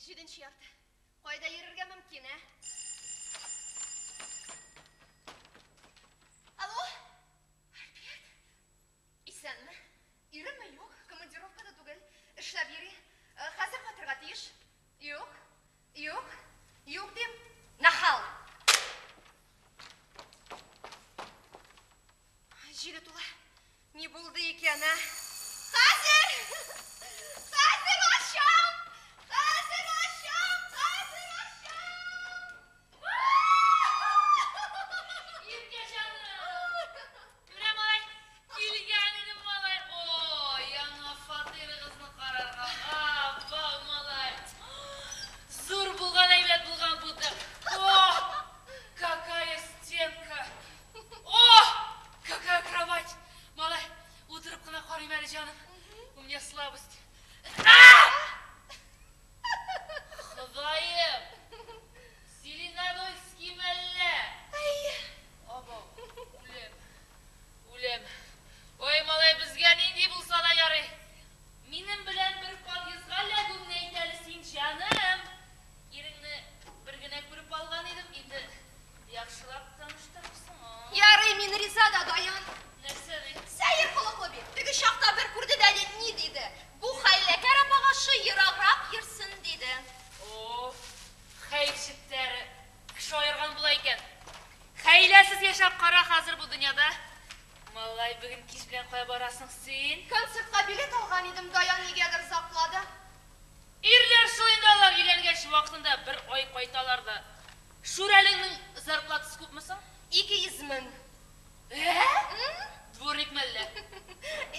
Җиденче ярты. Кайда йөрергә мөмкин, ә? Алло? Альберт? Исәнме? Иремме? Юк, командировкада түгел. Эшләп йөри. Э, хәзер кайтырга тиеш. Юк. Юк. Юк дим. Нахал. Җиде тула. Ни булды икән, ә? Хәзер! Хәзер ачам! Хәзер ачам! Хәзер ачам! Иркә җаным! Менә малай, килгән идем малай. О, яңа фатирыгызны карарга. Абау, малай. Зур булган, әйбәт булган бу да. О, какая стенка! О, какая кровать! Малай, утырып кына карыйм әле, җаным. У меня слабость. А! Ходаем! Зеленодольский мәллә? Абау, үләм, үләм. Ой, малай, безгә нинди булса да ярый. Минем белән бер подъездга эләгүеңне әйт әле син, җаным. Иреңне бер генә күреп алган идем, инде яхшылап таныштырырсың. Ярый, мин риза да, Даян. Нәрсә ди? Сәер холыклы бит. Теге чакта бер күрде дә ни диде? Бу хәйләкәр апагаши ераграк йөрсен диде. О, хәерчетләре кеше аерган була икән. Хәйләсез яшәп кара хәзер бу дөньяда. Малай, бүген кич белән кая барасың син? Концертка билет алган идем, Даян нигәдер озаклады. Ирләр шул инде алар өйләнгәч вакытында бер ай кайталар да. Шүрәлеңнең зарплатасы күпме соң? 200 мең. Ә? Дворник мәллә?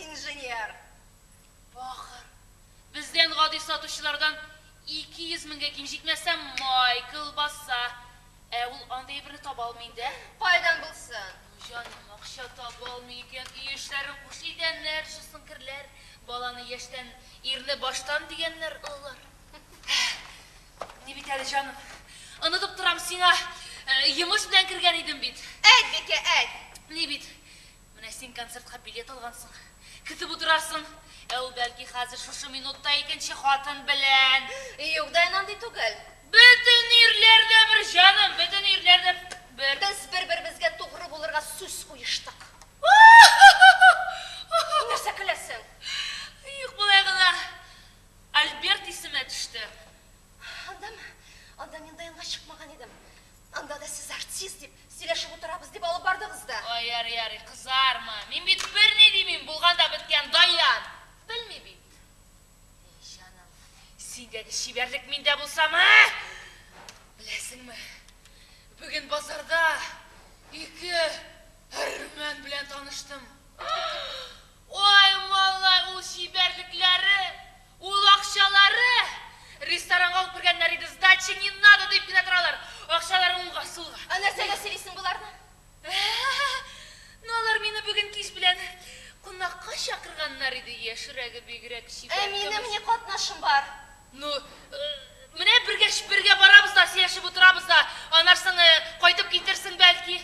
Инженер. Бахыр. Бездән гади сатучылардан 200 меңгә ким җитмәсә, Майкл баса. Ә ул андый әйберне таба алмый инде. Кайдан булсын? Ну, җаным, акча таба алмый икән, өй эшләрен куш, идәннәр, жусын керләр. Баланы яшьтән, ирне баштан дигәннәр олылар. Ни бит әле, җаным, онытып торам сиңа, йомыш белән кергән идем бит. Әйт, Бикә, әйт. Ни бит, менә син концертка билет алгансың, көтеп утырасың. Ә ул бәлки хәзер шушы минутта икенче хатын белән. Юк, Даян андый түгел. Бөтен ирләр дә бер, җаным, бөтен ирләр дә бер. Без бер-беребезгә тугры булырга сүз куештык. Нәрсә көләсең? Юк, болай гына. Альберт исемә төште. Андамы? Анда мин Даянга чыкмаган идем. Анда да сез артист дип, сөйләшеп утырабыз дип алып бардыгыз да. Ой, ярый, ярый, кызарма. Мин бит берни димим, булган да беткән Даян. Белми бит. Эй, җаным, синдәге чибәрлек миндә булсамы? Беләсеңме, бүген базарда ике әрмән белән таныштым. Ой, малай, ул чибәрлекләре, ул акчалары! Ресторанга алып кергәннәр иде, сдачи не надо дип кенә торалар. Акчалары уңга, сулга. Ә нәрсәгә сөйлисең боларны? Ну, алар мине бүген кич белән кунакка чакырганнар иде, яшьрәге бигрәк чибәр. Ә минем ни катнашым бар? Ну, менә бергә бергә барабыз да, сөйләшеп утырабыз да, анарсың кайтып китерсең бәлки.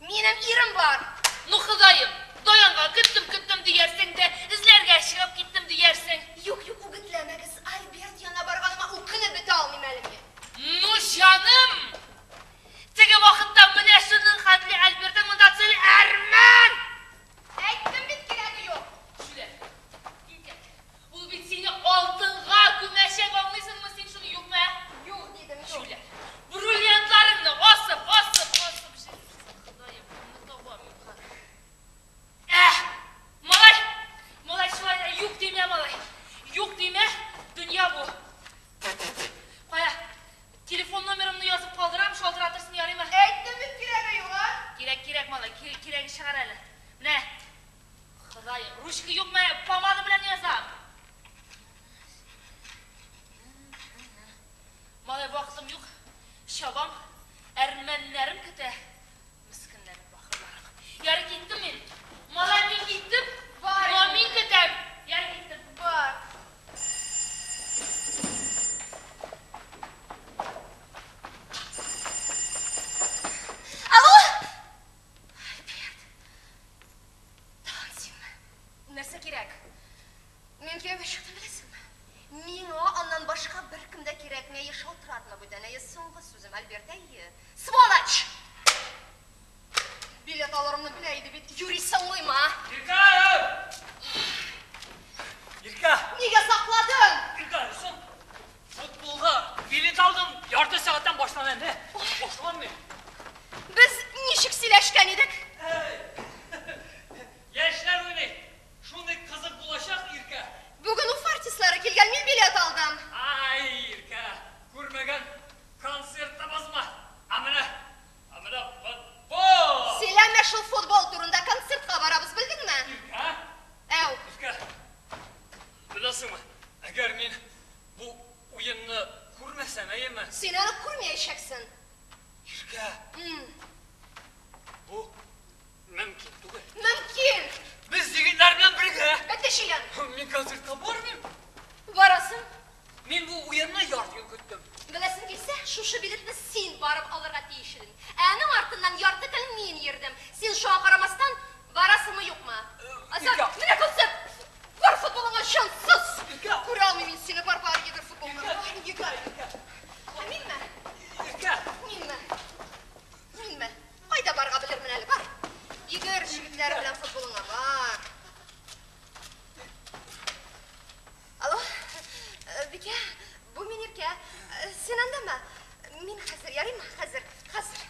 Минем ирем бар. Ну, Ходаем, Даянга көттем, көттем диярсең дә, эзләргә чыгып киттем диярсең. Юк, юк, үгетләмәгез. Альберт янына барганыма үкенеп бетә алмыйм әле мин. Ну, җаным! Теге вакытта менә шуның хәтле Альбертың монда цел әрмән! Әйттем бит, кирәге юк. Җүләр, тинтәк. Ул бит сине алтынга күмәчәк, аңлыйсыңмы син шуны, юкмы, ә? Юк, дидем, юк. Җүләр. Бриллиантларыңны асып, асып, асып җибәрсең. Ходаем, кемне табам мин хәзер? Ә, малай, малай, шулай да юк димә, малай. Юк димә. Кирәкми, әйе, шалтыратма бүтән, әйе, соңгы сүзем, Альберт, әйе. Сволочь! Билет алырымны белә иде бит, юри соңлыйм, а? Иркә! Иркә! Нигә сакладың? Иркә, соң футболга билет алдым, ярты сәгатьтән башлана инде. Башланмый. Без ничек сөйләшкән идек? Яшьләр уйный. Шундый кызык булачак, Иркә. Бүген Уфа артистлары килгән, мин билет алдым. Ай, Иркә, күрмәгән концертта базма. Ә менә, ә менә футбол. Сөйләмә шул футбол турында, концертка барабыз, белдеңме? Иркә? Әү. Иркә, беләсеңме, әгәр мин бу уенны күрмәсәм, әйеме? Син аны күрмәячәксең. Иркә, бу мөмкин түгел. Мөмкин! Без егетләр белән бергә. Бетте җыен. Мин концертка бармыйм. Барасың. Мин бу уенны ярты ел көттем. Беләсең килсә, шушы билетны син барып алырга тиеш идең. Ә аның артыннан ярты көн мин йөрдем. Син шуңа карамастан барасыңмы, юкмы? Иркә. Менә концерт! Бар футболыңа, җансыз! Иркә. Күрә алмыйм мин сине, бар, бар, йөгер футболыңа. Иркә. Йөгер. Иркә. Ә минме? Иркә. Минме? Минме? Кайда барырга белермен әле, бар. Йөгер егетләр белән футболыңа, бар. Алло, Бикә, бу мин Иркә. Син андамы? Мин хәзер, ярыймы? Хәзер, хәзер.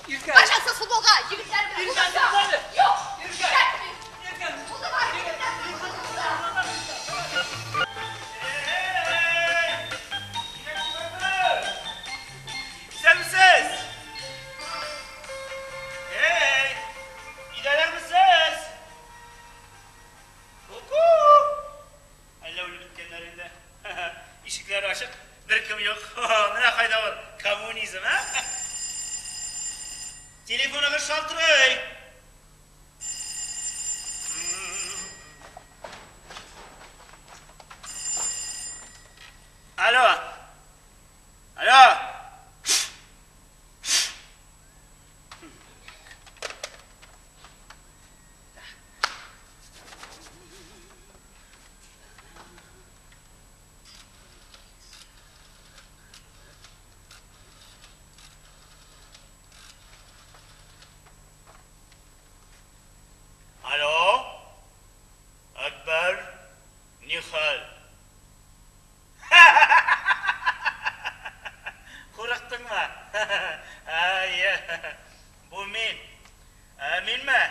Иркә. Бар җансыз футболга, егетләр белән. Иркә, туктале. Юк, Иркә. кирәкми. Иркә. Булды, бар, егетләр белән футболга. Исәнмесез! Эй! Өйдәләрмесез? Ку-ку! Әллә үлеп беткәннәр инде. Ишекләр ачык, беркем юк. Менә кайда ул коммунизм, ә? Телефоныгыз шалтырый. Алло. Алло. Алло. Акбар, ни хәл? Курыктыңмы? Әйе. Бу мин. Минме?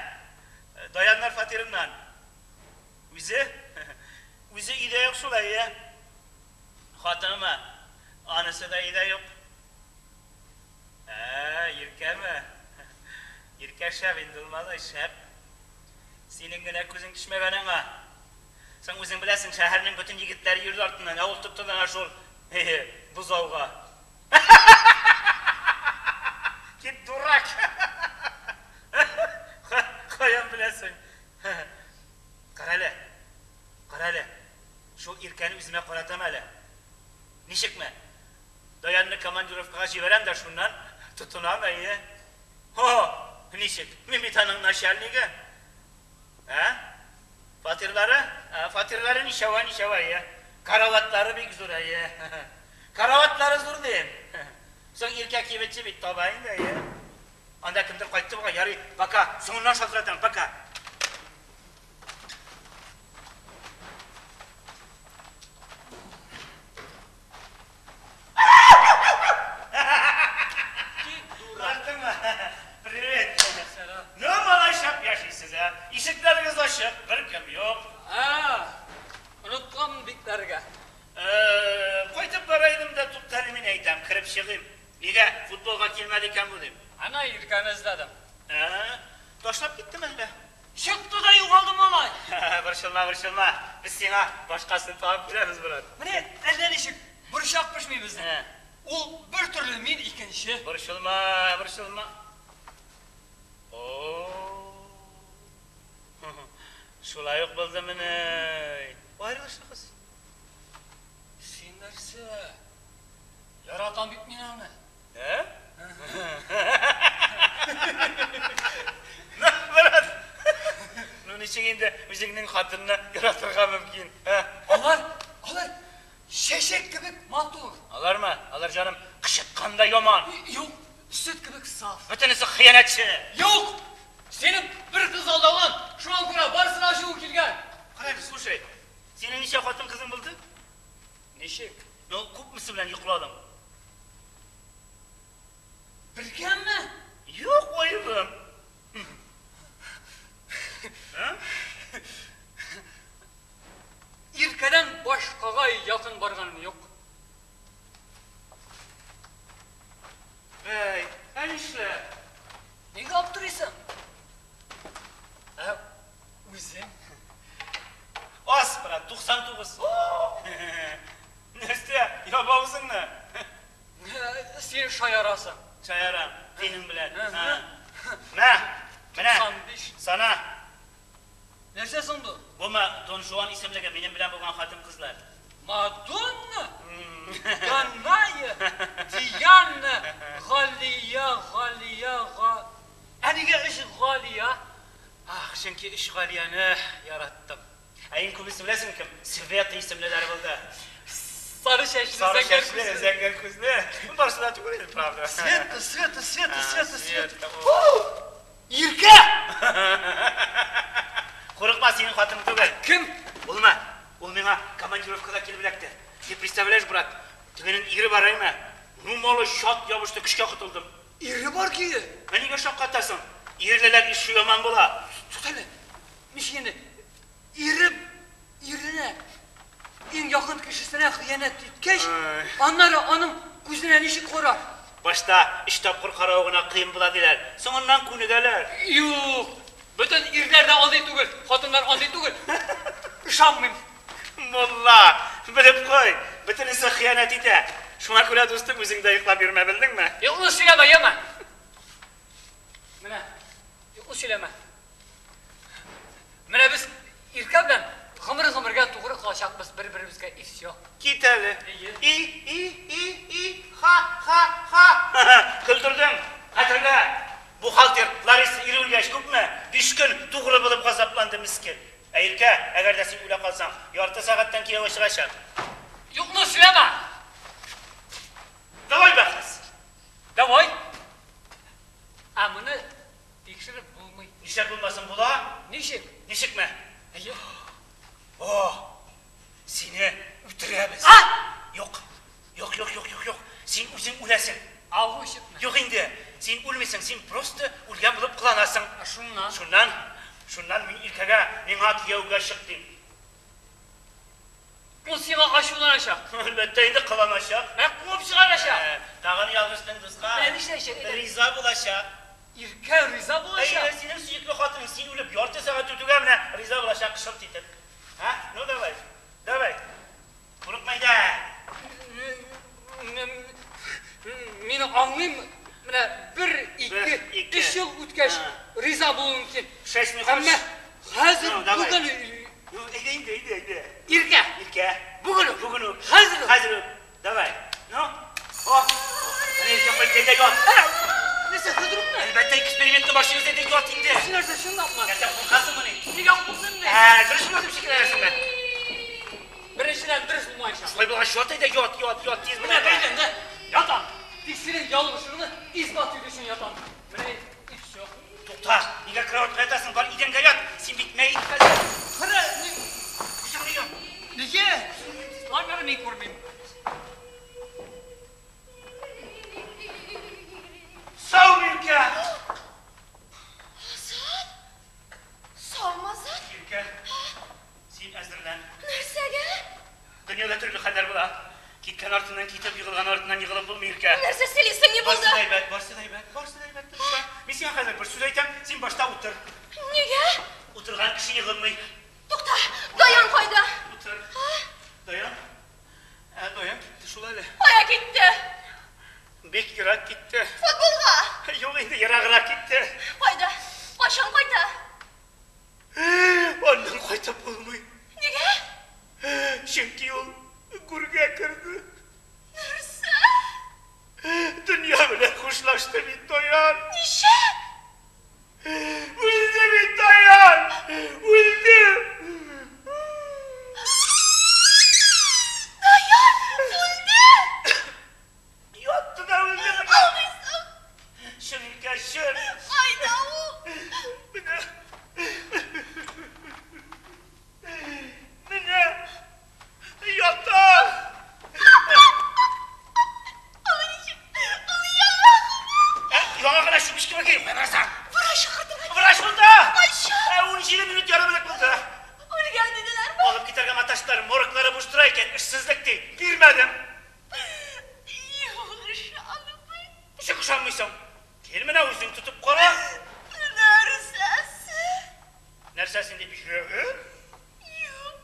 Даяннар фатирыннан. Үзе? Үзе өйдә юк шул, әйе. Хатынымы? Анысы да өйдә юк. Ә, Иркәме? Иркә шәп инде ул, малай, шәп. Синең генә күзең төшмәгән аңа. Соң үзең беләсең, шәһәрнең бөтен егетләре йөрде артыннан, ә ул тотты да әнә шул бозауга. Кит, дурак! Каян беләсең? Карале, карале, шул Иркәне үземә каратам әле. Ничекме? Даянны командировкага җибәрәм дә шуннан тотынам, әйе. Һо, ничек? Мин бит аның начальнигы. Ә? Фатирлары? Ә, фатирлары ничәвә, ничәвә, әйе. Караватлары бик зур, әйе. Караватлары зур дим. Соң Иркә кибетче бит таба инде, әйе. Анда кемдер кайтты бугай, ярый, пока. Соңыннан шалтыратам, пока. Кайттыңмы? Привет. Ну, малай, шәп яшисез, ә? Ишекләрегез ачык, беркем юк. А, онытканмын бикләргә. Кайтып бара идем дә, туктале, мин әйтәм, кереп чыгыйм. Нигә футболга килмәде икән бу дим. Ана Иркәне эзләдем. Ә, ташлап киттеме әллә? Чыкты да югалды, малай. Борчылма, борчылма. Без сиңа башкасын табып бирәбез, брат. Менә әллә ничек борчак пешми безнең. Ә. Ул бер төрле, мин икенче. Борчылма, борчылма. О. Шулай ук булдымыни? Аерылышыгыз. Син нәрсә? Яратам бит мин аны. Ә? Ну, брат. Ну ничек инде үзеңнең хатынны яратырга мөмкин, ә? Алар, алар чәчәк. Чәчәк кебек матур. Алармы? Алар, җаным, кычыткан да яман. Юк, сөт кебек саф. Бөтенесе хыянәтче. Юк! Сине бер кыз алдаган, шуңа күрә барысына ачуы килгән. Кара әле, слушай, синең ничә хатын-кызың булды? Ничек? Ну, күпмесе белән йокладың? Бергәме? Юк, аерым. Иркәдән башкага якын барганым юк. Бәй, ә нишләп? Нигә аптырыйсың? Ә үзең? Аз, брат, 99. Нәрсә, яба авызыңны. Син шаярасың. Шаярам, синең белән. Мә, менә. 95. Сана. Нәрсә соң бу? Бу Дон Жуан исемлеге минем белән булган хатын-кызлар. Мадонна? Даная, Диана, Галия, Галия, Га... Ә нигә өч Галия? Ах, чөнки өч Галияне яраттым. Ә иң күбесе беләсең кем? Света исемлеләр булды. Сары чәчле, Сары зәңгәр чәчле, күзле. зәңгәр күзле. Барысы да түгел инде, правда. Света, Света, Света, Света, Света. Иркә! Курыкма, синең хатының түгел. Кем? Улма, ул миңа командировкада килеп эләкте. Ты представляешь, брат, тегенең ире бар, әйме? Ну, малы шат ябышты, көчкә котылдым. Ире бар ки. Ә нигә шаккатасың? Ирлеләр ише яман була. Тот әле. Ничек инде? Ире иренә иң якын кешесенә хыянәт иткәч, аннары аның күзенә ничек карар? Башта өч тапкыр карау гына кыен була диләр. Соңыннан күнегәләр. Юк, бөтен ирләр дә андый түгел, хатыннар андый түгел. Ышанмыйм. Мулла, белеп куй, бөтенесе хыянәт итә. Шуңа күрә, дустым, үзең дә йоклап йөрмә, белдеңме? Юкны сөйләмә, яме. Менә, юкны сөйләмә. Менә без Иркә белән гомер-гомергә тугры калачакбыз бер-беребезгә, и всё. Кит әле. И, и, и, и, ха, ха, ха. Көлдердең. Хәтерлә. Бухгалтер Лариса ире үлгәч күпме? 5 көн тугры булып газапланды мискен. Ә Иркә, әгәр дә син үлә калсаң, ярты сәгатьтән кияүгә чыгачак. Юкны сөйләмә. Давай бәхәс. Давай. Ә моны тикшереп булмый. Нишләп булмасын, була? Ничек? Ничекме? Әйе. О, сине үтерәбез. А! Юк. Юк, юк, юк, юк, юк. Син үзең үләсең. Агу эчепме? Юк инде. Син үлмисең, син просто үлгән булып кыланасың. Ә шуннан? Шуннан, шуннан мин Иркәгә, миңа кияүгә чык дим. Ул сиңа ачуланачак. Әлбәттә инде кыланачак. Ә куып чыгарачак. Тагын ялгыштың, дуска. Ә нишләячәк? Риза булачак. Иркә риза булачак. Әйе, синең сөекле хатының, син үлеп ярты сәгать үтүгә менә риза булачак шырт итеп. Һа? Ну давай. Давай. Курыкма инде. Мин аңлыйм, менә бер, ике, өч ел үткәч риза булуы мөмкин. Шесть не Әмма хәзер бүген Ну, әйдә инде, әйдә, әйдә. Иркә. Иркә. Бүген үк. Бүген үк. Хәзер үк. Хәзер үк. Давай. Ну. О. Менә Иркә кайтты, әйдә ят. Нәрсә, хәзер үкме? Әлбәттә, экспериментны башлыйбыз, әйдә ят инде. Син нәрсә, чынлапмы? Нәрсә, куркасыңмыни? Нигә куркыйм мин? Ә, дөрес булмады дип шикләнәсеңме? Беренчедән, дөрес булмаячак. Шулай булгач, ят әйдә, ят, ят, ят, тиз Менә бәйлән дә, ятам. Тик синең ялгышыңны исбат итү өчен ятам. Менә и всё. Тукта, нигә кроватька ятасың? Бар идәнгә ят. Син бит мәет хәзер. Кара, Күзеңне йом. Нигә? Аннары мин күрмим. Сау, Иркә! Азат? Саумы, Азат? Иркә, син әзерлән. Нәрсәгә? Дөньяда төрле хәлләр була. Киткән артыннан китеп, егылган артыннан егылып булмый, Иркә. Нәрсә сөйлисең, ни Барсы булды? да әйбәт, барсы да әйбәт, барсы да әйбәт. Тынычлан. Мин сиңа хәзер бер сүз әйтәм, син башта утыр. Нигә? Утырган кеше егылмый. Тукта, Даян кайда? Утыр. Даян? Ә, Даян китте шул әле. Кая китте? Бик ерак китте. Футболга. Юк инде, ераграк китте. Кайда? Кайчан кайта? Аннан кайтып булмый. Нигә? Чөнки ул гүргә керде. Нәрсә? Дөнья белән хушлашты бит Даян. Ничек? Үлде бит Даян! Үлде! Даян! Бирмәслек ди. Бирмәдем. Юк, ышанмыйм. Ничек ышанмыйсың? Кил менә үзең тотып кара. Нәрсәсе? Нәрсәсен дип йөрәге? Юк,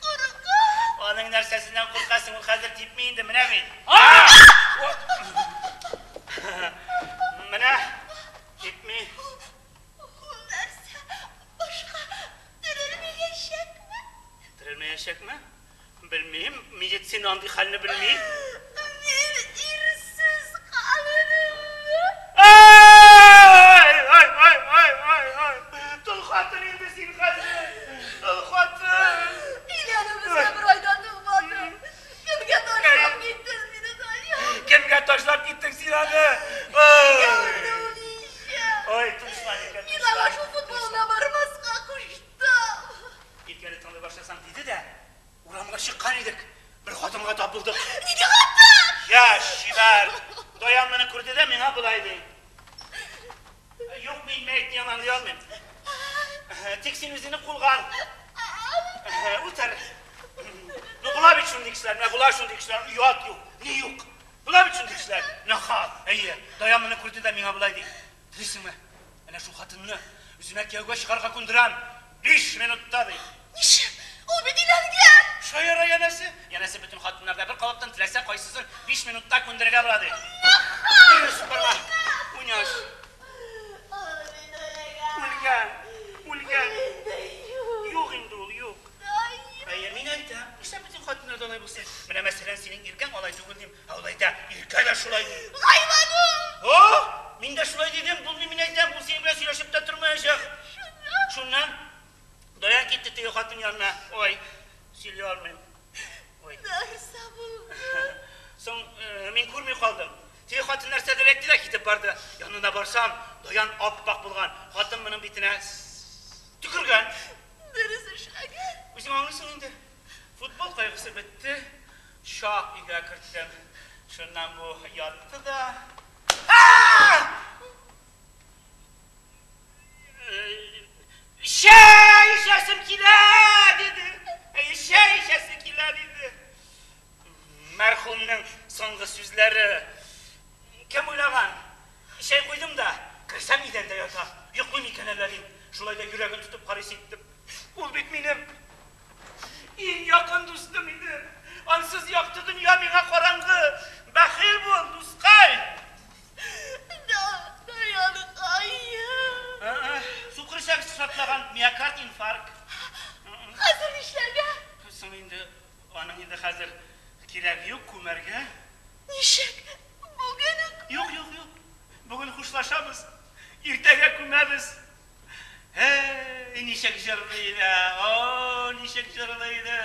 куркам. Аның нәрсәсеннән куркасың, ул хәзер типми инде, менә бит. Менә типми. Ул нәрсә? Башка терелмәячәкме? Терелмәячәкме? Белмим, медицина андый хәлне белми. Мин ирсез калырмын. Ай, ай, ай, ай, ай, ай. Тол хатын инде син хәзер. Тол хатын. Өйләнүебезгә бер ай да тулмады. Кемгә ташлап киттең мине, Даян? Кемгә ташлап киттең син аны? Ай. Күрде ул ишә. Ой, тынычлан икән. Мин аңа шул футболына бармаска куштым. Иркәне тыңлый башласаң диде дә, урамга чыккан идек. Бер хатынга тап булдык. Нинди хатын? Яшь, чибәр. Даян моны күрде дә миңа болай ди. Юк, мин мәетне яманлый алмыйм. Тик син үзеңне кулга ал. Утыр. Ну, була бит шундый кешеләр, менә була шундый кешеләр, оят юк, ни юк. Була бит шундый кешеләр. Нахал. Әйе, Даян моны күрде дә миңа болай ди. Телисеңме? Әнә шул хатынны үземә кияүгә чыгарга күндерәм. 5 минутта ди. Ничек? Ул бит өйләнгән. Шаяра янәсе. Янәсе бөтен хатыннарда бер калыптан теләсә кайсысын 5 минутта күндерергә була ди. Дөрес, барма. Уйнаш. Ул бит үлгән. Үлгән. Үлгән. Инде юк. Юк инде ул, юк. Даян. Әйе, мин әйтәм. Нишләп бөтен хатыннар да алай булсын? Менә мәсәлән, синең иркәң алай түгел дим. Ә ул әйтә, иркә дә шулай ди. Хайван ул. О, мин дә шулай дидем. Булмый мин әйтәм, ул синең белән сөйләшеп тә тормаячак. Шуннан Даян китте теге хатын янына. Ой, сөйли алмыйм. Ой. Нәрсә булды? Соң мин күрми калдым. Теге хатын нәрсәдер әйтте дә китеп барды. Янына барсам, Даян ап-ак булган. Хатын моның битенә төкергән. Дөрес эшләгән. Үзең аңлыйсың инде. Футбол кайгысы бетте. Чак өйгә керттем. Шуннан бу ятты да. Чәй эчәсем килә, диде. Чәй эчәсе килә, диде. Мәрхүмнең соңгы сүзләре. Кем уйлаган? Чәй куйдым да, керсәм идәндә ята. Йоклыйм икән әллә дим. Шулай да йөрәген тотып карыйсы иттем. Ул бит минем иң якын дустым иде. Ансыз якты дөнья миңа караңгы. Бәхил бул, дускай. Даянкаем. Сукыр эчәк шартлаган, миокард инфаркт. Хәзер нишләргә? Соң инде аның инде хәзер кирәк юк күмәргә. Ничек? Бүген үк? Юк, юк, юк. Бүген хушлашабыз. Иртәгә күмәбез. Эй, ничек җырлый иде. О, ничек җырлый иде.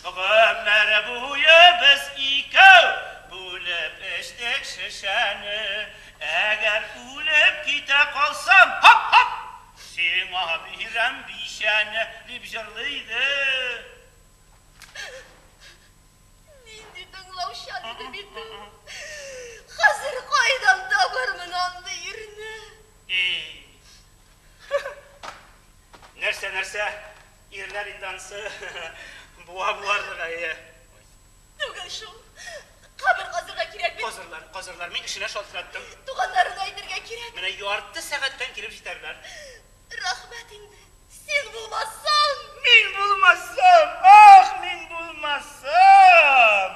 Гомер буе без икәү бүлеп эчтек шешәне. Әгәр үлеп китә калсам, һап-һап, сиңа бирәм бишәне, дип җырлый иде. Нинди тыңлаучан иде бит ул. Хәзер кайдан табармын андый ирне? Эй. Нәрсә, нәрсә? Ирләр инде ансы буа буарлык, әйе. Түгел шул. Кабер казырга кирәк бит. Казырлар, казырлар. Мин эшенә шалтыраттым. Туганнарына әйтергә кирәк. Менә ярты сәгатьтән килеп җитәрләр. Рәхмәт инде. Син булмасаң. Мин булмасам, ах, мин булмасам.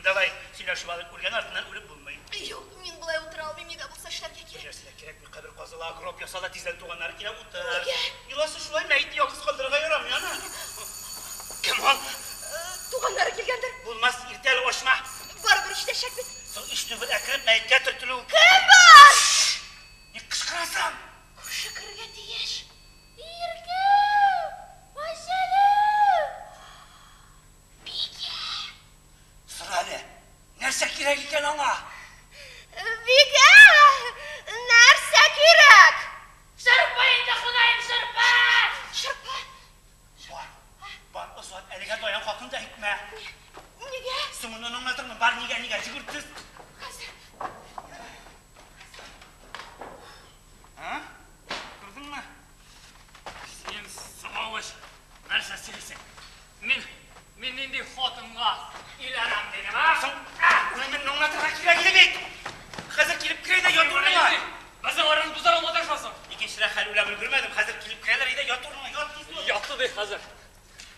Давай, сөйләшеп алыйк. Үлгән артыннан үлеп булмый. Юк, мин болай утыра алмыйм, ни дә булса эшләргә кирәк. Нәрсә кирәкми, кабер казыла, гроб ясала, тиздән туганнары килә, утыр. Нигә? Йоласы шулай, мәетне ялгыз калдырырга ярамый, ана. Кем ул? Туганнары килгәндер. Булмас, иртә әле ачма. Барыбер ишетәчәк бит. Соң иш түгел, әкрен мәеткә төртелү. Кем бар? Ник кычкырасың? Күрше керергә тиеш. Иркәм! Василий! Бикә! Сора әле, нәрсә кирәк икән аңа? Бикә! Нәрсә кирәк? Шырпы инде, Ходаем, шырпы! Шырпы? Бар, бар, озат, әлегә Даян хакында әйтмә. Нигә? Соңыннан аңлатырмын, бар, нигә, нигә, жүгер тиз. Хәзер. А? Күрдеңме? Син сволочь, нәрсә сөйлисең? Мин, мин нинди хатынга Булмас. Өйләнәм дидем, а? Соң, үлемен аңлатырга кирәк иде бит. Хәзер килеп керә дә ят урыныңа. Безнең араны бозарга маташасың. Икенчерәк хәл уйлап өлгермәдем. Хәзер килеп керәләр, әйдә, ят урыныңа, ят тиз бул. Ятты ди хәзер.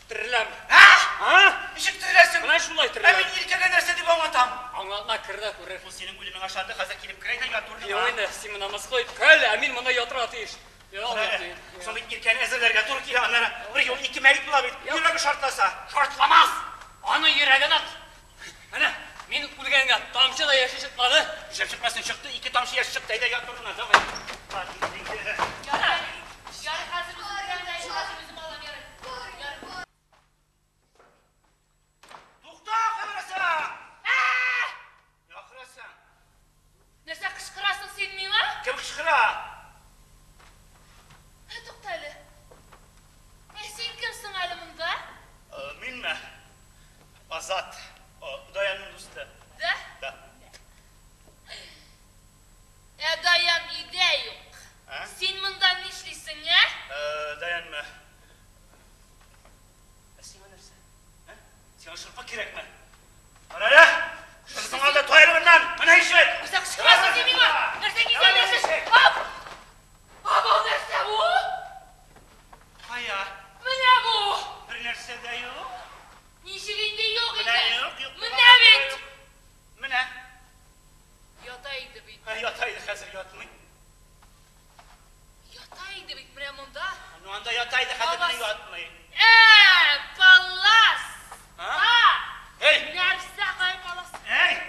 Тереләм. А? А? Ничек тереләсең? Менә шулай Ә тереләм. мин Иркәгә нәрсә дип аңлатам? Аңлатма, кер дә күрер. Ул синең үлемеңә ышанды, хәзер килеп керә дә ят урыныңа. Юк инде, син моны мыскыл итеп көл, ә мин монда ятырга тиеш. Юк, Әнә, Соң бит Иркәне әзерләргә туры килә, аннары бер юл ике мәет була бит. Юк. Йөрәге шартласа. Шартламас! Аны йөрәге нык. Менә, мин үлгәнгә тамчы да яше чыкмады. Нишләп чыкмасын, чыкты, ике тамчы яшь чыкты. Әйдә, ят урыныңа, давай. Бар, Ярар, ярар, хәзер үзем керәм дә, хәзер үзем алам, ярар. Ярар. Тукта, кырасың! Не акырасың? Нәрсә кычкырасың син миңа? Кем кычкыра? Ә, тукта әле. Ә син кемсең әле монда? Минме? Азат. Даянның дусты. Да? Да. Ә Даян өйдә юк. А? Син монда нишлисең, ә? Даянмы? Ә сиңа нәрсә? Ә? Сиңа шырпы кирәкме? Кара әле! Шырпыңа да тайыр моннан! Менә ишек! Нәрсә кычкырасың син миңа? Нәрсә кизәнәсең? Ап! Ап, ул нәрсә бу? Кая? Менә бу! Бер нәрсә дә юк. Ничек инде юк Менә инде? юк, юк. Менә бит! Менә. Ята иде бит. Ә, Ята иде, хәзер ятмый. Ята иде бит менә монда. Ну анда ята иде, хәзер менә Палас. ятмый. Ә, палас! А? А! Эй! Нәрсә кай палас? Эй!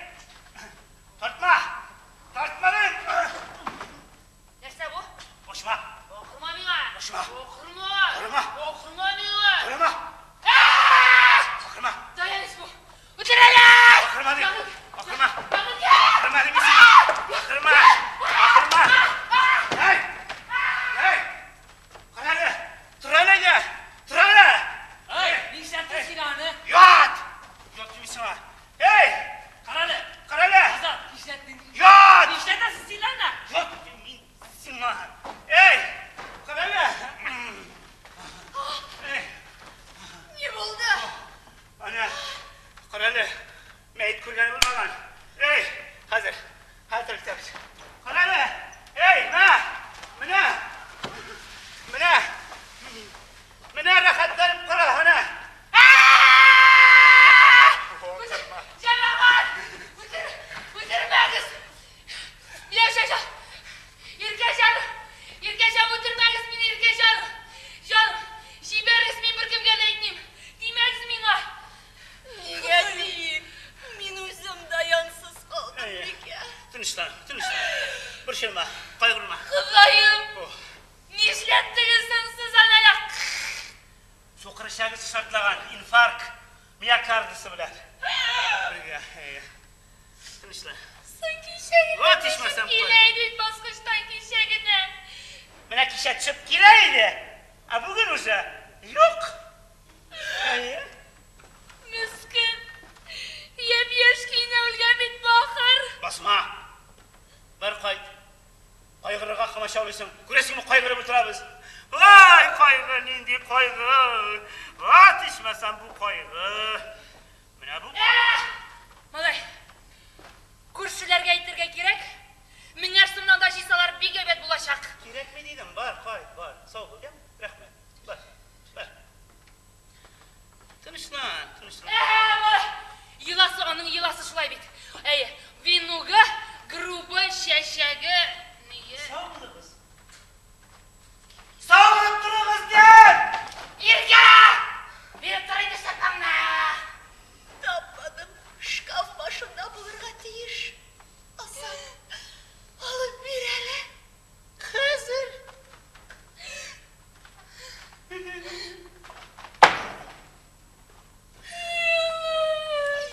Тартма! Тартма мин! Нәрсә бу? Кочма! Акырма миңа! Кочма. Акырма! Акырма. Акырма миңа! Акырма! Акырма! Даян бу! Үтерәләр! Акырма дим! Акырма! Ягын Акырма дим сиңа! Акырма! Акырма! Эй! Эй! Кара әле! Тор әле әйдә! Тор әле! Эй, нишләттең син аны? Ят! Ят дим сиңа! Эй! Кара әле. Кара әле! Азат, нишләттең? Ят! Нишләтәсең син аны? Ят дим мин сиңа! Эй! Кара әле! Эй! Ни булды? Ана, кара әле, мәет күргәне булмаган. Эй, хәзер, хәзер итәбез. Кара әле, эй, менә, менә, менә, менә рәхәтләнеп кара, әнә. Җәмәгать! Үтер, үтермәгез! Миләүшә җан! Иркә җаным! Иркә җан, үтермәгез мине, Иркә җаным! Җаным, җибәрегез, мин беркемгә дә әйтмим. Тимәгез миңа! Нигә син? Мин үзем Даянсыз калдым, Әйе. Бикә. Тынычлан, тынычлан. Борчылма, кайгырма. Ходаем! Ох, Нишләттегез соң сез аны әле? Сукыр эчәгесе шартлаган, инфаркт, миокардысы белән. Бергә, әйе. Тынычлан. Соң кичә генә Вот төшеп ичмасам, килә иде бит баскычтан кичә генә. Менә кичә төшеп килә иде, ә бүген уже юк. Әйе. Мескен. Япь-яшь көенә үлгән бит бахыр. Басма. Бар кайт. Кайгырырга комачаулыйсың. Күрәсеңме, кайгырып утырабыз. Вай, кайгы, нинди кайгы. Вот ичмасам бу кайгы. Менә бу. Малай, күршеләргә әйтергә кирәк. Меңәр сумнан да җыйсалар бик әйбәт булачак. Кирәкми дидем. Бар, кайт, бар. Сау бул, яме? Рәхмәт. Бар, бар. Тынычлан, тынычлан. Ә, малай, еласы аның еласы шулай бит. Әйе, виногы, грубы, чәчәге, ние. Сау булыгыз. Сау булып торыгыз, дим! Иркә! Биреп тор инде шырпыңны! Тапмадым. Шкаф башында булырга тиеш. Азат, алып бир әле. Хәзер.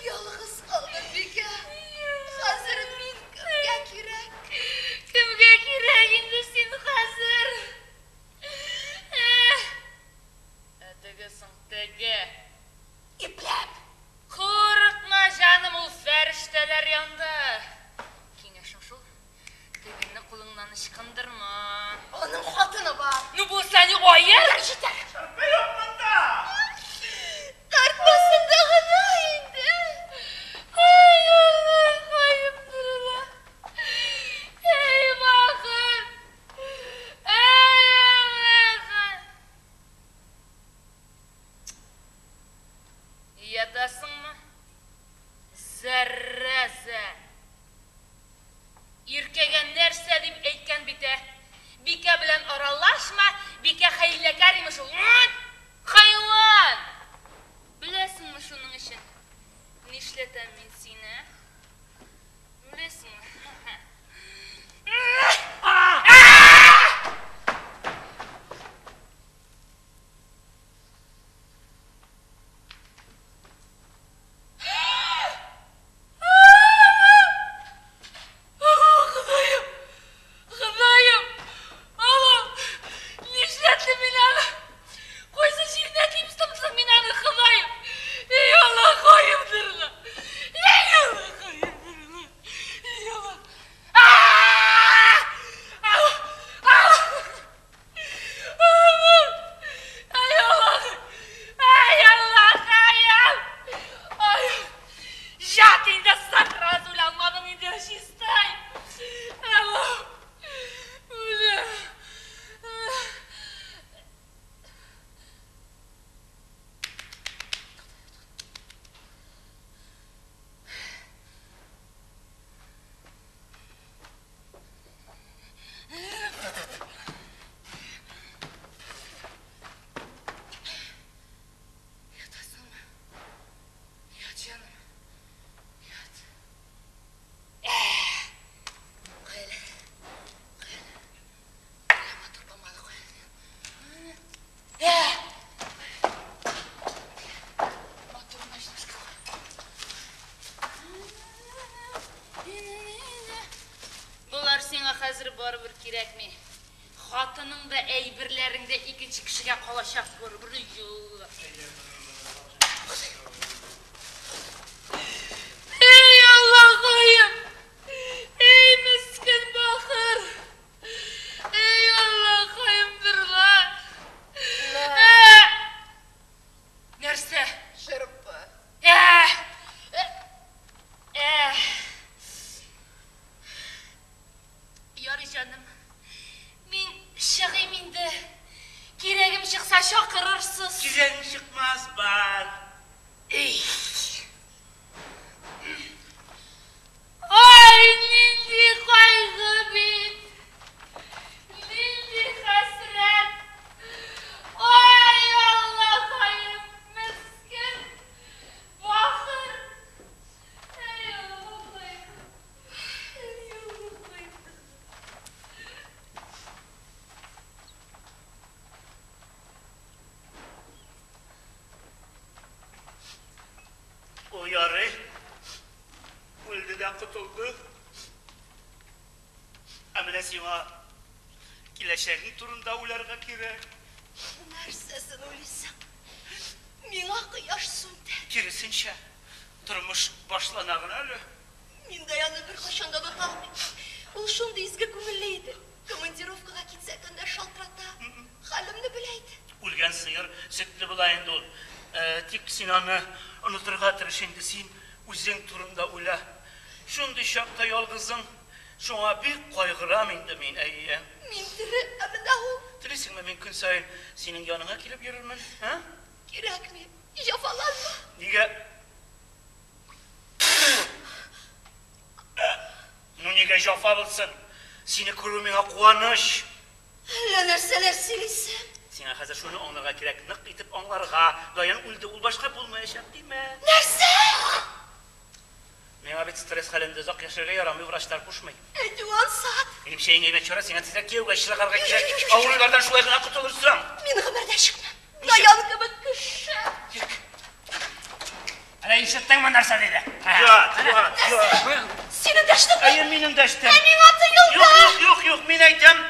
Ялгыз калдым, Бикә. Хәзер мин кемгә кирәк? Кемгә кирәк инде син хәзер? Ә теге соң теге. Ипләп. Курыкма, җаным, ул фәрештәләр янда. Киңәшем шул, тегене кулыңнан ычкындырма. Аның хатыны бар. Ну булса ни аер? Җитәр. Шырпы юк монда! Тартмасында гына инде. Нишләтәм мин сине? Беләсеңме? Ходаем! Ходаем! Аллам! Нишләттем мин аны? Кайсы җиренә тиеп соң мин аны, Ходаем? Эй, Аллахаемдыр ла! Эй, Аллахаемдыр ла! Эй, Аллах! Ау! Ау! Ай, Аллах! Ай, Аллахаем! Ай! Ят инде, сразу үлә алмадың инде, чистай! Аллах! Үлә! Ятасыңмы? Ят, җаным. Ят. Кая әле? Кая әле? Менә матур помада кая әле? Матур ночнушка Болар сиңа хәзер барыбер кирәкми. Хатының да, әйберләрең дә икенче кешегә калачак барыбер. Эй, Аллахаем! Эй, мескен бахыр! Эй, Аллахаем, берлә! Нәрсә? Шырпы. Ярый, җаным. Мин чыгыйм инде. Кирәгем чыкса чакырырсыз. Кирәгең чыкмас, бар. Эй. Ай, нинди кайгы бит! Нинди хәсрәт! Ай, Аллахаем, мескен бахыр! Эй, Аллахаем! Эй, Аллахаем! Ул ярый. Үлде дә котылды. Ә менә сиңа киләчәгең турында уйларга кирәк. Нәрсәсен уйлыйсың? Миңа кояш сүнде. Киресенчә, тормыш башлана гына әле. Мин Даянны беркайчан да оныта алмыйм. Ул шундый изге күңелле иде. Командировкага китсә көндә шалтырата. Хәлемне белә иде. Үлгән сыер сөтле була инде ул. Тик син аны онытырга тырыш инде, син үзең турында уйла. Шундый чакта ялгызың, шуңа бик кайгырам инде мин, әйе. Мин тере, ә менә ул. Телисеңме, мин көн саен синең яныңа килеп йөрермен, ә? Кирәкми, җәфаланма. Нигә? Ну нигә җәфа булсын? Сине күрү миңа куаныч. Әллә нәрсәләр сөйлисең. Сиңа хәзер шуны аңларга кирәк, нык итеп аңларга. Даян үлде, ул башка булмаячак димә. Нәрсә? Миңа бит стресс хәлендә озак яшәргә ярамый, врачлар кушмый. Әйтү ансат. Минемчә, иң әйбәт чара сиңа тизрәк кияүгә чыгарга кирәк. Авырулардан шулай гына котылырсың. Мин гомердә чыкмам. Даян кебек кеше. Әнә ишеттеңме нәрсә диде? Ят, ят, ят. Син эндәштеңме? Әйе, мин эндәштем. Ә миңа тоелды. Юк, юк, юк, юк, мин әйтәм.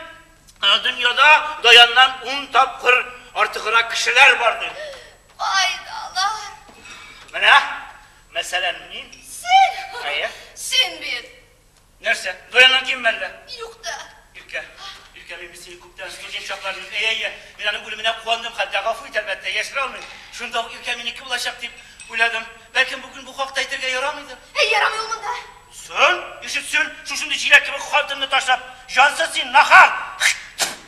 Дөньяда Даяннан 10 тапкыр артыграк кешеләр бар ди. Кайда алар? Менә, мәсәлән, мин. Син? Әйе. Син бит. Нәрсә? Даяннан ким мәллә? Юк та. Иркә, Иркә, мин сине күптән студент чакларыннан. Әйе, әйе, мин аның үлеменә куандым, хәтта гафу ит, әлбәттә, яшерә алмыйм. Шунда ук Иркә минеке булачак дип уйладым. Бәлкем бүген бу хакта әйтергә ярамыйдыр. Әй, ярамый ул монда. Сон, ишетсен, шушындый җиләк кебек хатынны ташлап, җансыз син, нахал!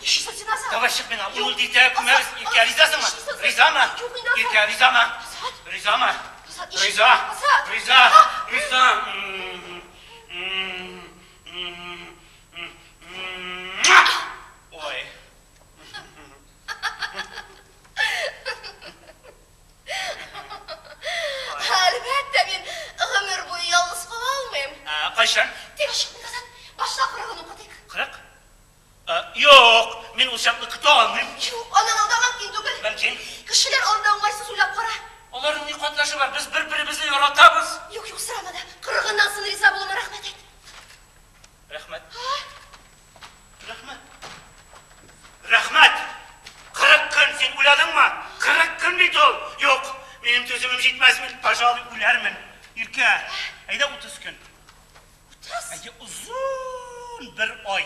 Ишетсен син, Азат. Давай чык миңа, ул дитә, күмәбез. Иркә, ризасыңмы? Ризамы? Иркә, ризамы? Ризамы? Риза! Риза! Риза! Ой. Әлбәттә, мин гомер Кайчан? Тик ашыкмыйк, Азат. Башта кырыгын укытыйк. 40? Юк, мин ул чаклы көтә алмыйм. Юк, аннан алда мөмкин түгел. Мөмкин. Кешеләр алдында уңайсыз, уйлап кара. Аларның ни катнашы бар? Без бер-беребезне яратабыз. Юк, юк, сорама да. Кырыгыннан соң риза булуыма рәхмәт әйт. Рәхмәт. Рәхмәт. Рәхмәт. 40 көн син уйладыңмы? 40 көн бит ул. Юк, минем түземем җитмәс, мин, пожалуй, үләрмен. Иркә, әйдә 30 көн. 30? Әйе, озын бер ай.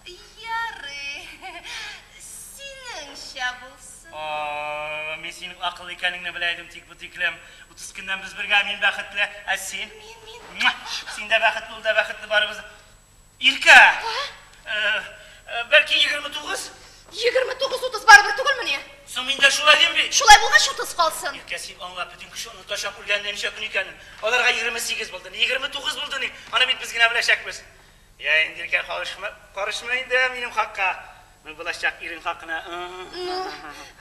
Ярый. Синеңчә булсын. Мин синең акыллы икәнеңне белә идем, тик бу тиклем. 30 көннән без бергә, мин бәхетле, ә син? Мин, мин. Син дә бәхетле, ул да бәхетле, барыбыз. Иркә! Бәлки 29? 29-30 барыбер түгелмени? Соң мин дә шулай дим бит. Шулай булгач 30 калсын. Иркә, син аңла, бөтен кеше онытачак үлгәненә ничә көн икәнен. Аларга 28 булды, ни 29 булды, ни. Аны бит без генә беләчәкбез. Я инде, Иркә, карышма, карышма инде минем хакка. Мин булачак ирең хакына. Ну,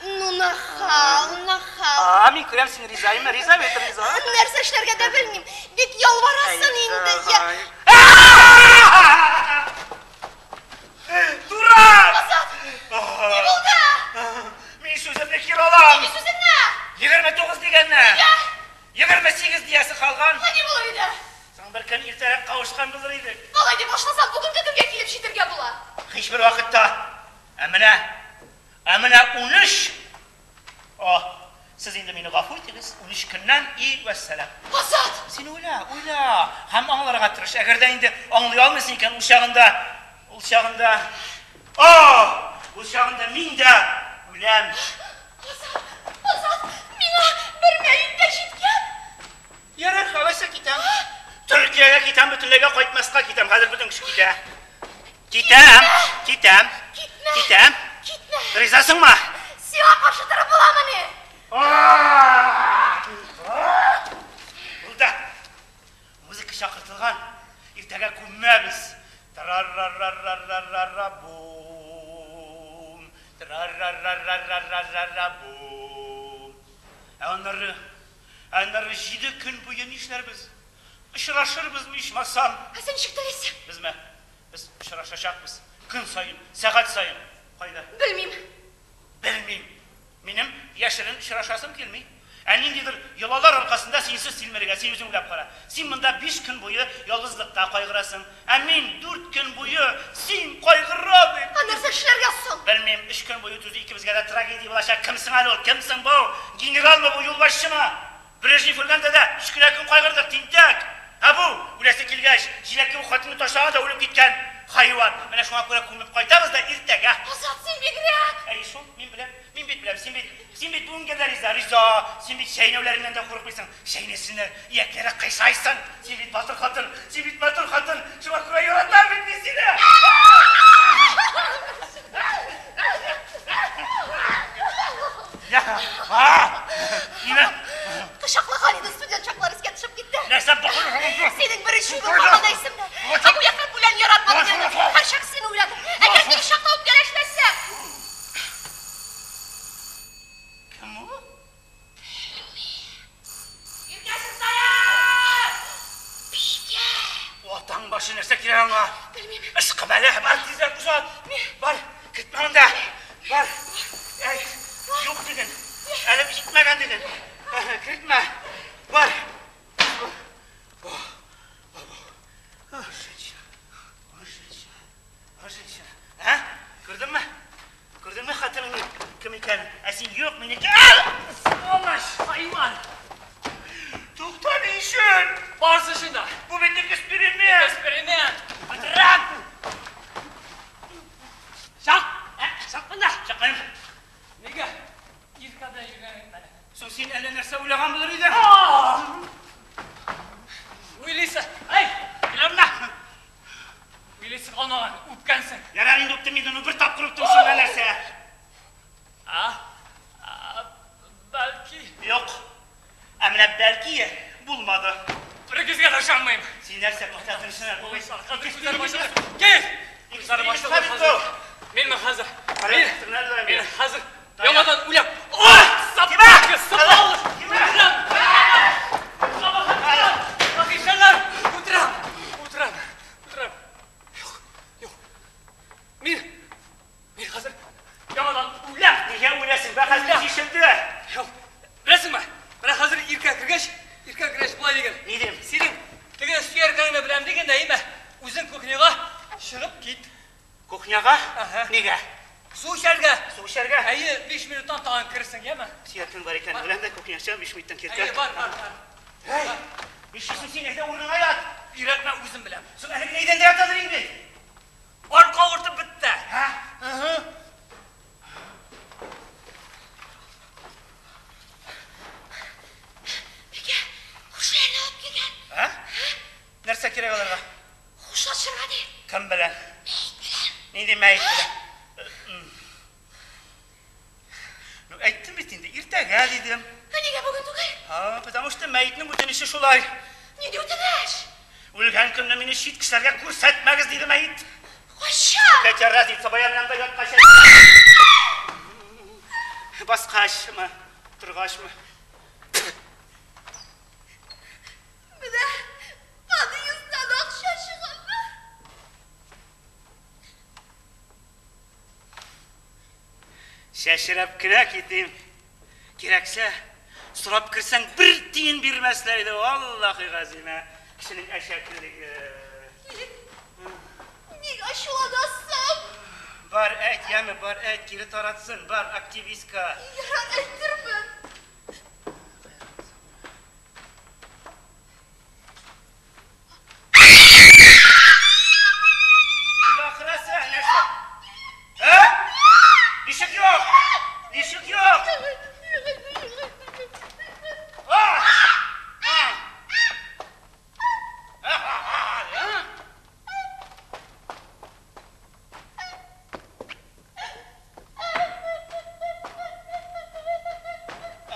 ну нахал, нахал. А, мин күрәм, син ризаймы? Риза бит, риза. Нәрсә эшләргә дә белмим. Бик ялварасың инде. Я... Дурак! Азат! Ни булды? Мин сүземне кире алам. Ни сүзеңне? 29 дигәнне. Я! 28 диясе калган. Ни булыр иде? Соң бер көн иртәрәк кавышкан булыр идек. Алай дип башласам, бүгенге көнгә килеп җитәргә була. Һичбер вакытта. Ә менә, ә менә 13. О, сез инде мине гафу итегез. 13 көннән и вәссәлам. Азат! Син уйла, уйла. Һәм аңларга тырыш. Әгәр дә инде аңлый алмыйсың икән, ул чагында, ул чагында, о, ул чагында мин дә үләм. Азат, Азат, миңа бер мәет тә җиткән. Ярар, алайса китәм. Төркиягә китәм, бөтенләйгә кайтмаска китәм. Хәзер бөтен кеше китә. Китәм, китәм. Китмә. Китәм. Китмә. Ризасыңмы? Сиңа каршы торып буламыни? Булды. Музыка чакыртылган. Иртәгә күмәбез. Тра-ра-ра-ра-ра-ра-ра бум. Тра-ра-ра-ра-ра-ра-ра-ра бум. Ә аннары, аннары 7 көн буе нишләрбез? Очрашырбызмы ичмасам? Ә син ничек телисең? Безме? Без очрашачакбыз. Көн саен, сәгать саен. Кайда? Белмим. Белмим. Минем яшерен очрашасым килми. Ә ниндидер йолалар аркасында синсез тилмерергә, син үзең уйлап кара. Син монда 5 көн буе ялгызлыкта кайгырасың. Ә мин 4 көн буе син кайгыра дип. Ә нәрсә эшләргә соң? Белмим, 3 көн буе түзү икебезгә дә трагедия булачак. Кемсең әле ул? Кемсең бу? Генералмы бу, юлбашчымы? Брежнев үлгәндә дә 3 кенә көн кайгырдык, тинтәк. Ә бу, үләсе килгәч, җиләккә бу хатынны ташлаган да үлеп киткән хайван. Менә шуңа күрә күмеп кайтабыз да иртәгә. Азат, син бигрәк. Әй, шул, мин беләм. Мин бит беләм, син бит, син бит бүгенгә дә риза, риза. Син бит чәйнәүләреннән дә курыкмыйсың. Чәйнәсеннәр, иякләре кыйшайсың. Син бит батыр хатын, син бит батыр хатын. Шуңа күрә яратам бит мин сине. Я, а! Нимә? Кочаклаган иде, студент чаклар искә төшеп китте. Нәрсә бакырасың? Синең беренче үбү хакында исемдә. Ә бу якын белән яратмадым инде. Һәрчак сине уйладым. Әгәр теге чакта үпкәләшмәсәң. Кем ул? Иркә чыксая! Бикә! Атаң башы нәрсә кирәк аңа? Белмим. Ышкы бәлә, бар тизрәк узат. Бар, кертмә монда. Бар. Әй, юк диген. Әле җитмәгән диген. Кертмә. Бар. Женщина. Ә? Күрдеңме? Күрдеңме хатыныңның кем икәнен? Ә син юк, минеке. Сволочь, хайван! Тукта, ни өчен? Барысы өчен дә. Бу бит эксперимент. Эксперимент. Бетерәм. Чак! Чак монда. Чакмыйм. Нигә? Иркә белән йөргән әйтмәдең. Соң син әллә нәрсә уйлаган булыр идең. Уйлыйсың. Әй, Килә менә. уйлыйсың алмаган, үпкәнсең. Ярар инде үптем инде, ну бер тапкыр үптем шунда нәрсә. А? Бәлки. Юк. Ә менә бәлки булмады. Берегезгә дә ышанмыйм. Син нәрсә тукта тынычлар. Хәзер күзләрем ачылды. Кил! Күзләрем ачылды хәзер. Мин хәзер. Мин мин хәзер яңадан үләм. Ой, собака, сволочь! Үләм! Кабахәт! Иркә кергәч, Иркә кергәч болай диген. Ни дим? Синең теге сөяркәңне беләм диген дә, әйме? Үзең кухняга чыгып кит. Кухняга? Әһә. Нигә? Су эчәргә. Су эчәргә? Әйе, 5 минуттан тагын керерсең, яме? Сөяркәң бар икән, беләм дә кухняга чыгам, 5 минуттан киртә. Әйе, бар, бар, бар. Һәй! Нишлисең син? Әйдә урыныңа ят. Өйрәтмә, үзем беләм. Соң әле генә идәндә ятадыр инде. Арка авыртып бетте. Һә? Һы-һы. Бикә, күршеләрне алып килгән. Ә? Нәрсә кирәк аларга? Хушлашырга ди. Кем белән? Мәет белән. Нинди мәет белән? Ну, әйттем бит инде, иртәгә дидем. Ә нигә бүген түгел? А, потому что мәетнең үтенече шулай. Нинди үтенеч? Үлгән көнне мине чит кешеләргә күрсәтмәгез, диде мәет. Кайчан? Кәтя разница, баян янда яткач. Баскачмы, торгачмы? Менә подъезддан акча чыгарды. Чәчрәп кенә китим. Кирәксә, сорап керсәң бер тиен бирмәсләр иде. Валлахи газима. Кешенең әшәкелеге. Ник ачуланасың? Бар әйт, яме, бар әйт, кире таратсын. Бар, активистка. Ярар, әйтермен. Акырасы, нәрсә? Ә? Ничек юк? Ничек юк? А! А!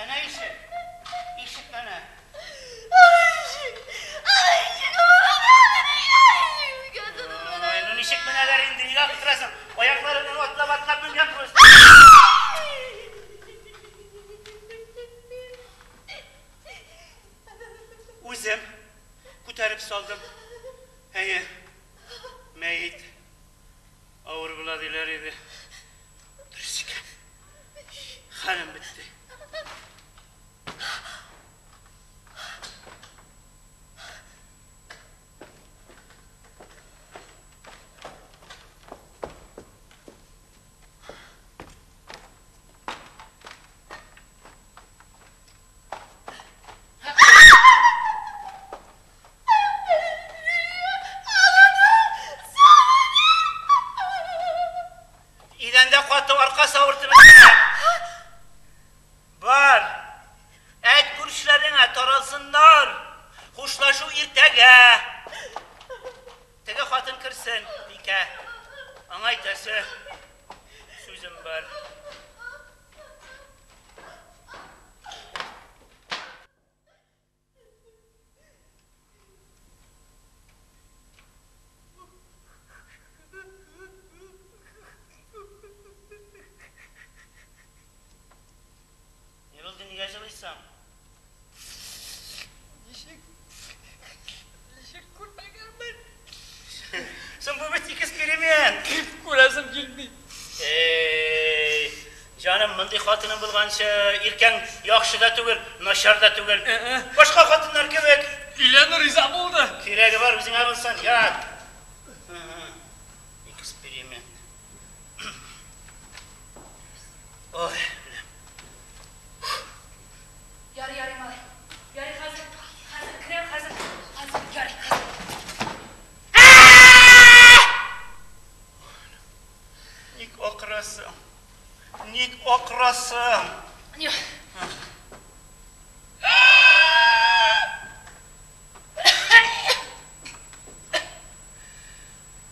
Әнә ишек. Ишек әнә. Ой, ну ничек менәләр инде, нигә акырасың? Аякларыңнан атлап-атлап менгән просто. Үзем күтәреп салдым. Әйе, мәет авыр була диләр иде. Дөрес икән. Хәлем бетте. Идәндә каты аркасы авыртып беткән. Бар. Әйт күршеләреңә таралсыннар. Хушлашу иртәгә. Теге хатын керсен, Бикә. Аңа әйтәсе сүзем бар. Ни булды, нигә җылыйсың? Ничек? Ничек күрмәгәнмен? Соң бу бит эксперимент. Күрәсем килми. Эй, җаным, мондый хатының булганчы, иркәң яхшы да түгел, начар да түгел. Ә-ә. Башка хатыннар кебек. Өйләнү риза булды. Кирәге бар, үзеңә булсын, ят. Эксперимент. Ой, беләм. Ярый, ярый, малай. Ярый, хәзер. Хәзер керәм, хәзер. Хәзер, ярый, хәзер. Ник акырасың? Ник акырасың? Не.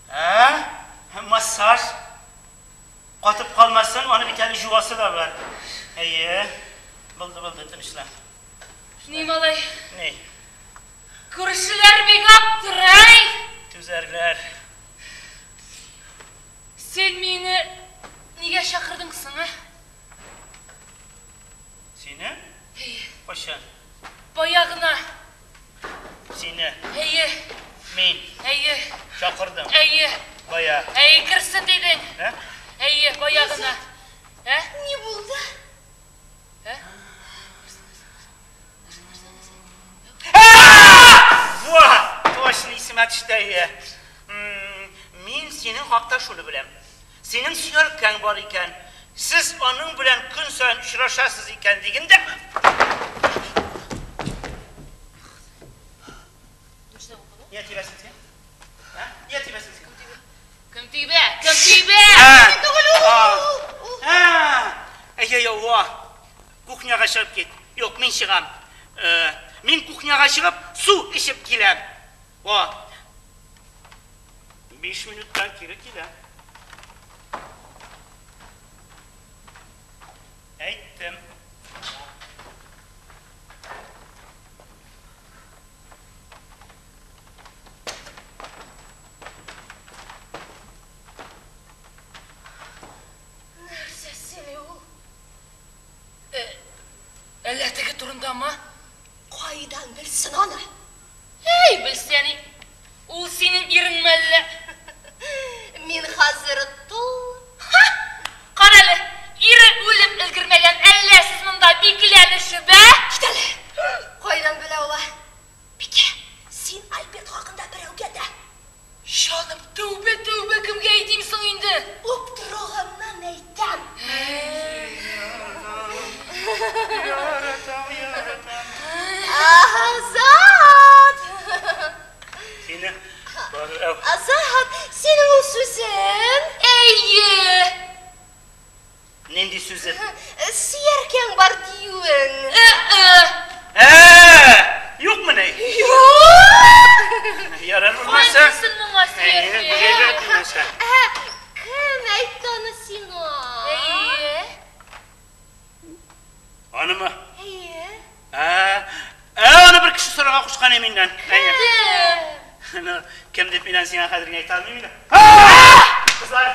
Ә? Массаж. Катып калмасын, аны бит әле жуасы да бар. Әйе. Булды, булды, тынычлан. Ни, малай? Ни? Күршеләр бик аптырай. Түзәрләр. Син мине нигә чакырдың соң, ә? Сине? Әйе. Кайчан? Бая гына. Сине. Әйе. Мин. Әйе. Чакырдым. Әйе. Бая. Әйе, керсен дидең. Ә? Әйе, бая гына. Ә? Ни булды? Ә? төште, әйе. Мин синең хакта шуны беләм. Синең сөяркәң бар икән. Сез аның белән көн саен очрашасыз икән дигәндә. Нигә тибәсең син? Ә? Нигә тибәсең син? Кем тибә? Кем тибә? Әйе, ялла. Кухняга чыгып кит. Юк, мин чыгам. Мин кухняга чыгып, су эчеп киләм. Во. 5 минуттан кире киләм. Әйттем. Нәрсә сөйли ул? Әллә теге турындамы? Кайдан белсен аны? Әй, белсә ни? Ул синең иреңме әллә? Мин хәзер тол. Ха! Кара әле, ире үлеп өлгермәгән, әллә сез монда бикләнешеп, ә? Кит әле! Кайдан белә ул, ә? Бикә, син Альберт хакында берәүгә дә. Җаным, тәүбә, тәүбә, кемгә әйтим соң инде? Аптыраганнан әйтәм. Яратам, яратам. Азат! Сине барырау. Азат, синең ул сүзең? Әйе! Нинди сүзе? Сөяркәң бар диюең. Юкмыни? Юк! Ярар булмаса. Кайсысын моңа сөяркә? Әйе, булмаса. Кем әйтте аны сиңа? Әйе. Анымы? Әйе. Аны бер кеше сорарга кушкан миннән. Кем? Кем дип миннән сиңа хәзер генә әйтә алмыйм инде. Кызлар,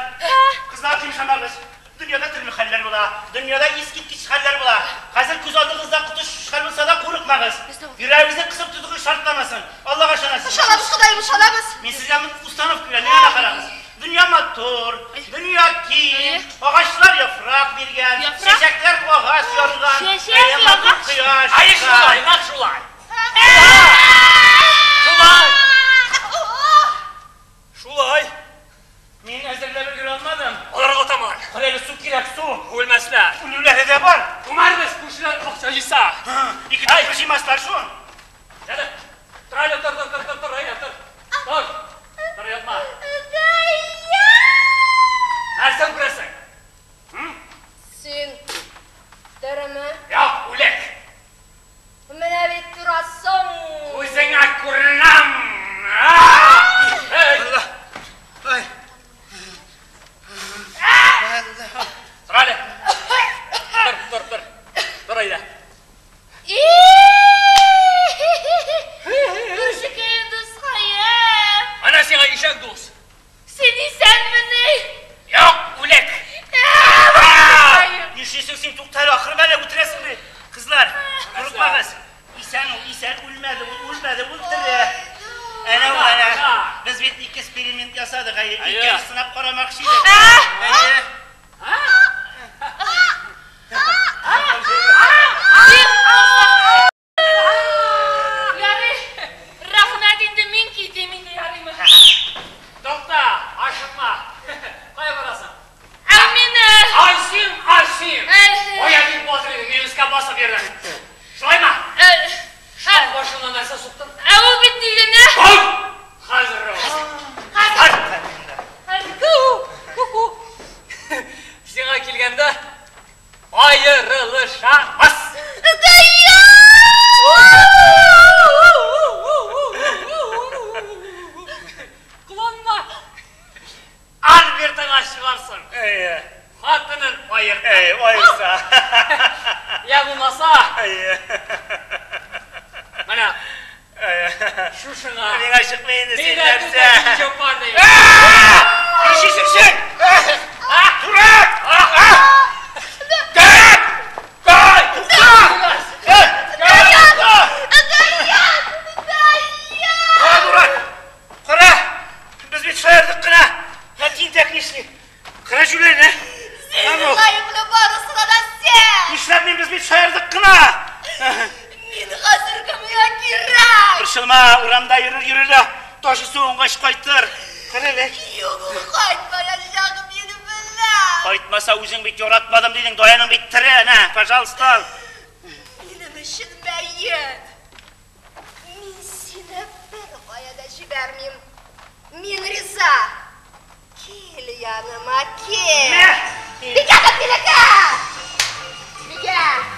кызлар, тимшамагыз. Дөньяда төрле хәлләр була. Дөньяда искиткеч хәлләр була. Хәзер күз алдыгызда коточкыч хәл булса да курыкмагыз. Йөрәгегезне кысып тотыгыз, шартламасын. Аллага ышанасыз. Ышанабыз, Ходаем, ышанабыз. Мин сезгә установка бирәм, миңа да карагыз. Дөнья матур, дөнья киң, агачлар яфрак биргән, чәчәкләр агач ярган, Чәчәк матур агач. кояш. Әй, шулай, нәкъ шулай. Шулай. Шулай. Мин әзерләп өлгерә алмадым. Аларга таман. Кара әле, су кирәк, су. Үлмәсләр. Үлүләре дә бар. Күмәрбез, күршеләр акча җыйса. Ике тапкыр җыймаслар шул. Әле, тор әле, тор, тор, тор, тор, тор, әйдә, тор. Тор. Тор, ятма. Нәрсә күрәсең? Син тереме? Юк, үлек. Менә бит торасың. Үзеңә күренәм. Эй, Алла. Ай. тор әле. Тор, тор, тор. Тор әйдә. Күршекәем, дускаем. Әнә сиңа ишәк дус. Син исәнмени? Юк, үлек. Нишлисең син, тукта әле, ахырма әле, үтерәсең бит. Кызлар, курыкмагыз. Исән ул, исән, үлмәде, ул үлмәде, ул тере. Әнә ул, әнә. Без бит ике эксперимент ясадык, әйе. Икән сынап карамакчы идек. Әйе. Ярый, рәхмәт инде, мин китим инде, ярыймы? Тукта, ашыкма. Кая барасың? Ә мине? Ай син, ай син. Ой, бик батыр идең, мин өскә басып йөрдем. Шулаймы? Штан башына нәрсә суктың? Ә ул бит ни генә? Ай! Хәзер ул. Хәзер. Ку-ку. Сиңа килгәндә аерылышабыз. Кыланма. Альбертыңа чыгарсың. Әйе. Хатынын аерта. Әй, аерса. Я булмаса, Әйе. менә Әйе. шушыңа. Миңа чыкмый инде син Мин дә нәрсә. чопан ди. Нишлисең син? Дурак! Дурак! Кай! Тукта! Тукта! Даян! Даян! Кара, дурак! Кара! Без бит шаярдык кына. Ә тинтәк нишли? Кара җүләрне. Син гаепле барысына да син! Нишләп мин, без бит шаярдык кына. Мин хәзер кемгә кирәк? Борчылма, урамда йөрер йөрер дә. Ташы суынгач кайтыр. Карале. Юк, ул кайтмаячак, мин беләм. Кайтмаса үзең бит яратмадым дидең, Даяның бит тере, әнә, пожалуйста. ал. Минем өчен мәет. Мин сине бер кая да җибәрмим. Мин риза. Кил яныма, кил. Мә! Бикә, минеке! Бикә!